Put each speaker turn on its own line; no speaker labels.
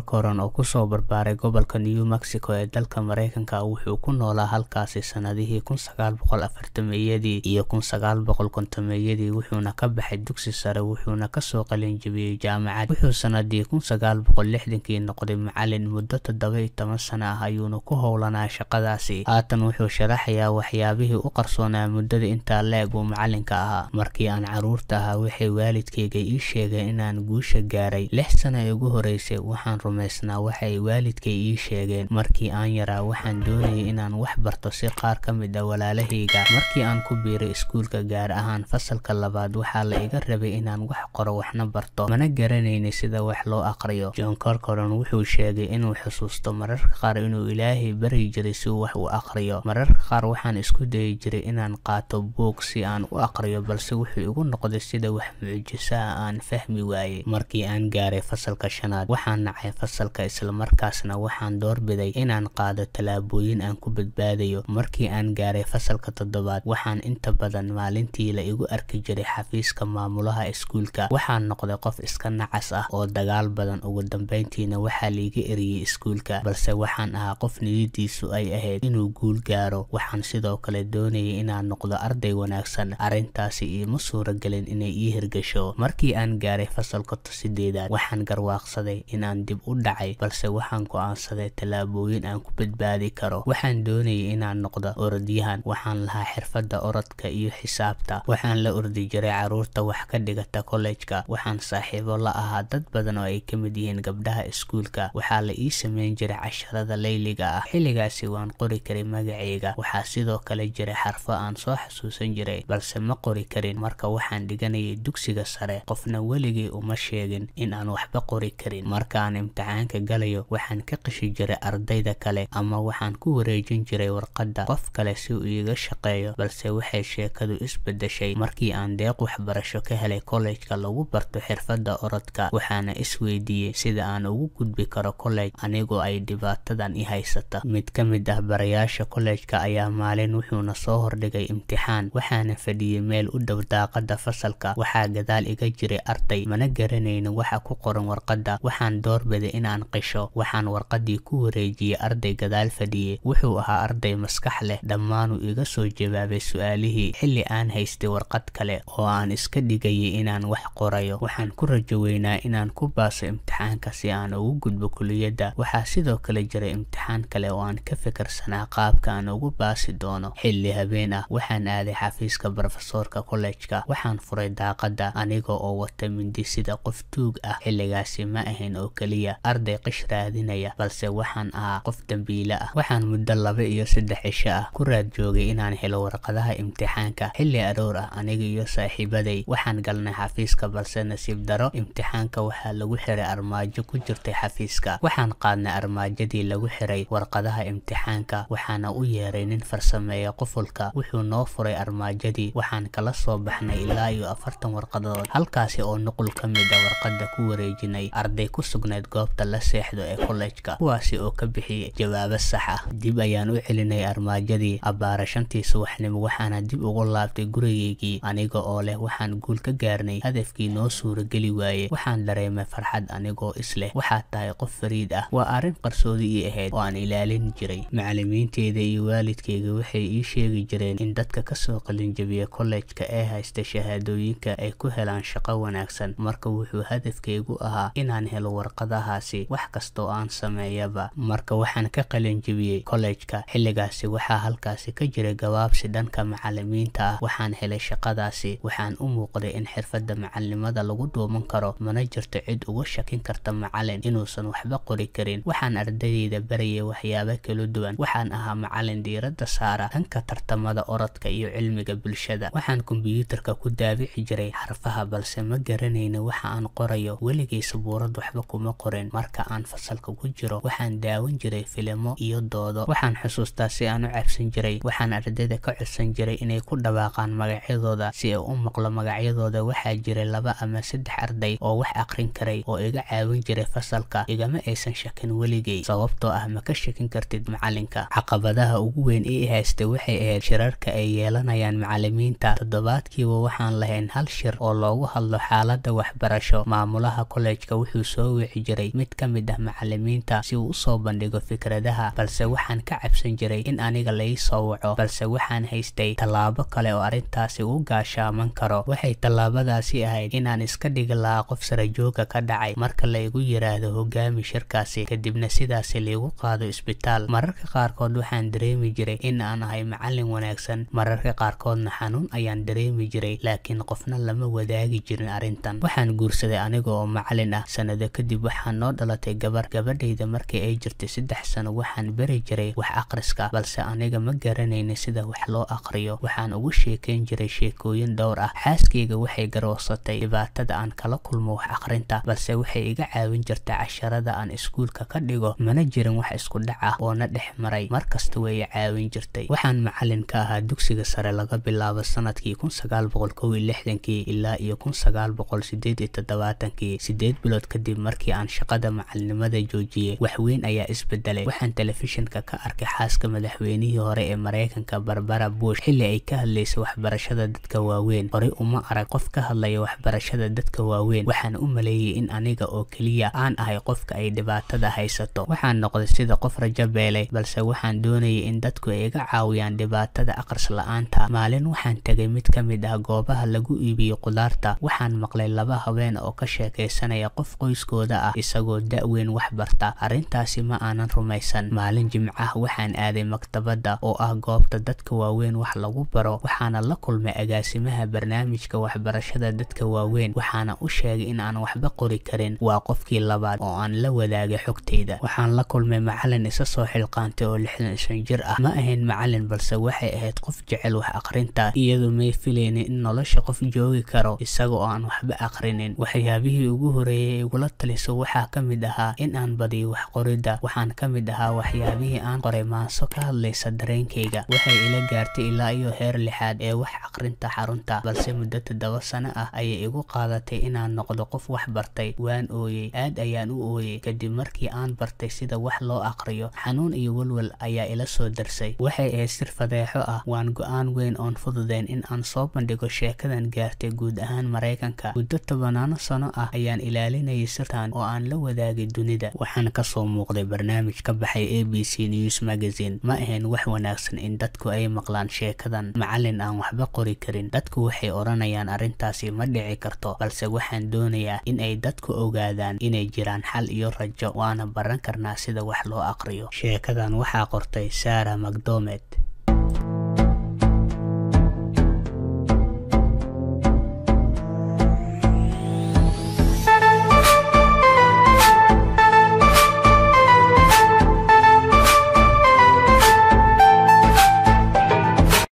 Corcoran oo kusoo barbaaray gobolka New Mexico ee dalka Mareykanka wuxuu ku noolaa halkaasi sanadihii 1940-yadii iyo 1950-yadii, wuxuuna ka baxay dugsi sare, wuxuuna kasoo qalin jebiyey jaamacad. Wuxuu sanadii 1960kii noqday macalin muddo 17 sano ah ayuuna ku howlanaa shaqadaasi. Haatan wuxuu sharaxayaa waxyaabihii u qarsoonaa muddada intaa le'eg uu macalinka ahaa. Markii aan carruurta ahaa, waxay waalidkayga ii sheegeen inaan guusha gaaray. 6 sano ee ugu horeysay waxaan rumaysnaa waxa ay waalidkay ii sheegeen. Markii aan yaraa, waxaan doonayay inaan wax barto si qaar ka mid ah walaalahayga. Markii aan ku biiray iskuulka, gaar ahaan fasalka labaad, waxaa la iga rabay inaan wax qoro waxna barto, mana garanaynin sida wax loo aqriyo. John Corcoran wuxuu sheegay inuu xusuusto mararka qaar inuu Ilaahay baryi jiray si uu wax u aqriyo. Mararka qaar waxaan isku dayi jiray inaan qaato buug si aan u aqriyo, balse wuxuu igu noqday sida wax mucjiso ah aan fahmi waayey. Markii aan gaaray fasalka shanaad, waxaan nacay fasalka, islamarkaasna waxaan doorbiday inaan qaado tallaabooyin aan ku badbaadayo. Markii aan gaaray fasalka toddobaad, waxaan inta badan maalintii la igu arki jiray xafiiska maamulaha iskuulka. Waxaan noqday qof iska nacas ah oo dagaal badan. Ugu dambeyntiina waxaa liiga eriyey iskuulka, balse waxaan ahaa qof niyadiisu ay ahayd inuu guul gaaro. Waxaan sidoo kale doonayay inaan noqdo arday wanaagsan. Arrintaasi iima suuragelin inay ii hirgasho. Markii aan gaaray fasalka sideedaad, waxaan garwaaqsaday inaan dib u dhacay, balse waxaan go'aansaday tallaabooyin aan ku badbaadi karo. Waxaan doonayay inaan noqdo orodyahan. Waxaan lahaa xirfadda orodka iyo xisaabta. Waxaan la ordi jiray carruurta wax ka dhigata kollejka. Waxaan saaxiibo la ahaa dad badan oo ay ka mid yihiin gabdhaha iskuulka. Waxaa la ii sameyn jiray casharada layliga ah. Xilligaasi waan qori karay magacayga. Waxaa sidoo kale jiray xarfo aan soo xasuusan jiray, balse ma qori karin. Marka waxaan dhiganayay dugsiga sare, qofna weligay uma sheegin in aan waxba qori karin. Marka aan imtixaanka galayo, waxaan ka qishi jiray ardayda kale ama waxaan ku wareejin jiray warqadda qof kale si uu iiga shaqeeyo. Balse waxay sheekadu isbedeshay markii aan deeq waxbarasho ka helay kollejka lagu barto xirfadda orodka. Waxaana isweydiiyey sida aan ugu gudbi karo kollej anigoo ay dhibaatadan i haysata. Mid ka mid ah barayaasha kollejka ayaa maalin wuxuuna soo hordhigay imtixaan. Waxaana fadhiyey meel u dhow daaqadda fasalka. Waxaa gadaal iga jiray arday, mana garanaynin waxa ku qoran warqadda. Waxaan doorbiday inaan qisho. Waxaan warqaddii ku wareejiyey arday gadaal fadhiyey. Wuxuu ahaa arday maskax leh, dhammaanuu iga soo jawaabay su'aalihii, xilli aan haystay warqad kale oo aan iska dhigayay inaan wax qorayo. Waxaan ku rajo weynaa inaan ku baaso imtixaanka si aan ugu gudbo kulliyadda. Waxaa sidoo kale jiray imtixaan kale oo aan ka fikirsanaa qaabka aan ugu baasi doono. Xilli habeen ah waxaan aaday xafiiska barofesoorka kollejka. Waxaan furay daaqadda aniga oo wata mindi sida qof tuug ah. Xilligaasi ma ahayn oo keliya arday qish raadinaya, balse waxaan ahaa qof dambiile ah. Waxaan muddo 2 iyo 3 cisho ah ku raad joogay inaan helo warqadaha imtixaanka. Xilli aroor ah, aniga iyo saaxiibaday waxaan galnay xafiiska, balse nasiib daro imtixaanka waxaa lagu xiray armaajo ku jirtay xafiiska. Waxaan qaadnay armaajadii lagu xiray warqadaha imtixaanka, waxaana u yeeray nin farsameeya qufulka. Wuxuu noo furay armaajadii. Waxaan kala soo baxnay ilaa iyo 40 warqadood, halkaasi oo nuqul ka mid ah warqadda ku wareejinay arday ku sugnayd goobta la seexdo ee kollejka, kuwaasi oo ka bixiyey jawaabo sax ah. Dib ayaan u celinay armaajadii abbaara 5tii subaxnimo, waxaana dib ugu laabtay gurigaygii aniga oo leh waxaan guul ka gaarnay hadafkii noo suurageli waayey. Waxaan dareemay farxad anigoo isleh waxaad tahay qof fariid ah. Waa arrin qarsoodi ii ahayd oo aan ilaalin jiray. Macallimiinteyda iyo waalidkayga waxay ii sheegi jireen in dadka kasoo qalinjabiya kollejka ee haysta shahaadooyinka ay ku helaan shaqo wanaagsan. Marka wuxuu hadafkaygu ahaa inaan helo warqadahaasi wax kastoo aan sameeyaba. Marka waxaan ka qalinjabiyey kollejka, xilligaasi waxaa halkaasi ka jiray gabaabsi dhanka macallimiinta ah. Waxaan helay shaqadaasi. Waxaan u muuqday in xirfadda macalinimada lagu dhuuman karo, mana jirto cid uga shakin karta macalin inuusan waxba qori karin. Waxaan ardayda barayay waxyaabo kala duwan. Waxaan ahaa macalin diiradda saara dhanka tartamada orodka iyo cilmiga bulshada. Waxaan kombiyuutarka ku daabici jiray xarfaha, balse ma garanaynin waxa aan qorayo. Weligay sabuurad waxba kuma qorin. Marka aan fasalka ku jiro, waxaan daawan jiray filimo iyo doodo. Waxaan xusuustaa si aan u cabsan jiray. Waxaan ardayda ka codsan jiray inay ku dhawaaqaan magacyadooda si ay u maqlo magacyadooda. Waxaa jiray 2 ama 3 arday oo wax aqrin karay oo iga caawin jiray fasalka. Igama aysan shakin weligay, sababtoo ah ma ka shakin kartid macalinka. Caqabadaha ugu weyn ee i haystay waxay ahayd shirarka ay yeelanayaan macallimiinta. Toddobaadkiiba waxaan lahayn hal shir oo loogu hadlo xaaladda waxbarasho. Maamulaha kollejka wuxuu soo wici jiray yeeray mid ka mid ah macallimiinta si uu u soo bandhigo fikradaha, balse waxaan ka cabsan jiray in aniga la ii soo waco. Balse waxaan haystay tallaabo kale oo arrintaasi u gaashaaman karo. Waxay tallaabadaasi ahayd inaan iska dhigi lahaa qof sarajooga ka dhacay marka la igu yiraahdo hogaami shirkaasi, kadibna sidaasi laigu qaado isbitaal. Mararka qaarkood waxaan dareemi jiray in aan ahay macallin wanaagsan, mararka qaarkoodna xanuun ayaan dareemi jiray, laakiin qofna lama wadaagi jirin arrintan. Waxaan guursaday aniga oo macallin ah. Sanado kadib waxaa noo dhalatay gabar. Gabadhayda markii ay jirtay 3 sano waxaan bari jiray wax akhriska, balse aniga ma garanaynin sida wax loo akhriyo. Waxaan ugu sheekayn jiray sheekooyin dhowr ah. Xaaskayga waxay garoosatay dhibaatada aan kala kulmo wax akhrinta, balse waxay iga caawin jirtay casharada aan iskuulka ka dhigo. Mana jirin wax isku dhac ah oo na dhex maray, markasta way i caawin jirtay. Waxaan macallin ka ahaa dugsiga sare laga bilaabo sanadkii 1961 ilaa iyo 1978. 8 bilood kadib markii aan shaqada macallinimada joojiyay, wax weyn ayaa isbedelay. Waxaan telefishinka ka arkay xaaska madaxweynihii hore ee Mareykanka Barbara Bush xilli ay ka hadlaysay waxbarashada dadka waaweyn. Horey uma arag qof ka hadlaya waxbarashada dadka waaweyn. Waxaan u maleeyay in aniga oo keliya aan ahay qofka ay dhibaatada haysato. Waxaan noqday sida qof rajo beelay, balse waxaan doonayay in dadku ay iga caawiyaan dhibaatada akhris la'aanta. Maalin waxaan tagay mid ka mid ah goobaha lagu iibiyo khudaarta. Waxaan maqlay 2 haween oo ka sheekaysanaya qof qoyskooda ah isagoo da'weyn wax barta. Arrintaasi ma aanan rumaysan. Maalin Jimcaha waxaan aaday maktabadda oo ah goobta dadka waaweyn wax lagu baro. Waxaana la kulmay agaasimaha barnaamijka waxbarashada dadka waaweyn, waxaana u sheegay in aan waxba qori karin. Waa qofkii labaad oo aan la wadaagay xogtayda. Waxaan la kulmay macallin isa soo xilqaantay oo 65 jir ah. Ma ahayn macallin, balse waxay ahayd qof jecel wax akhrinta. Iyadu may filaynin in nolosha qof joogi karo isaga oo aan waxba akhrinin. Waxyaabihii ugu horreeyay ee igula taliso waxaa ka mid ahaa in aan badiyo wax qoridda. Waxaan ka mid ahaa waxyaabihii aan qoray maanso ka hadlaysa dareenkayga. Waxay ila gaartay ilaa iyo heer 6aad ee wax akhrinta xarunta, balse muddo 7 sano ah ayay igu qaadatay inaan noqdo qof wax bartay. Waan ooyay, aad ayaan u ooyay kadib markii aan bartay sida wax loo akhriyo. Xanuun iyo walwal ayaa ila soo darsay. Waxay ahayd sir fadeexo ah. Waan go'aan weyn oon fududeyn in aan soo bandhigo sheekadan gaartay guud ahaan Mareykanka. Muddo 10 sano ah ayaan ilaalinayay sirtan oo aan la wadaagay dunida. Waxaan ka soo muuqday barnaamij ka baxay ABC News Magazine. Ma ahayn wax wanaagsan in dadku ay maqlaan sheekadan macallin aan waxba qori karin. Dadku waxay oranayaan arrintaasi ma dhici karto, balse waxaan doonayaa in ay dadku ogaadaan inay jiraan xal iyo rajo, waana baran karnaa sida wax loo akhriyo. Sheekadan waxaa qortay Sarah McDormand.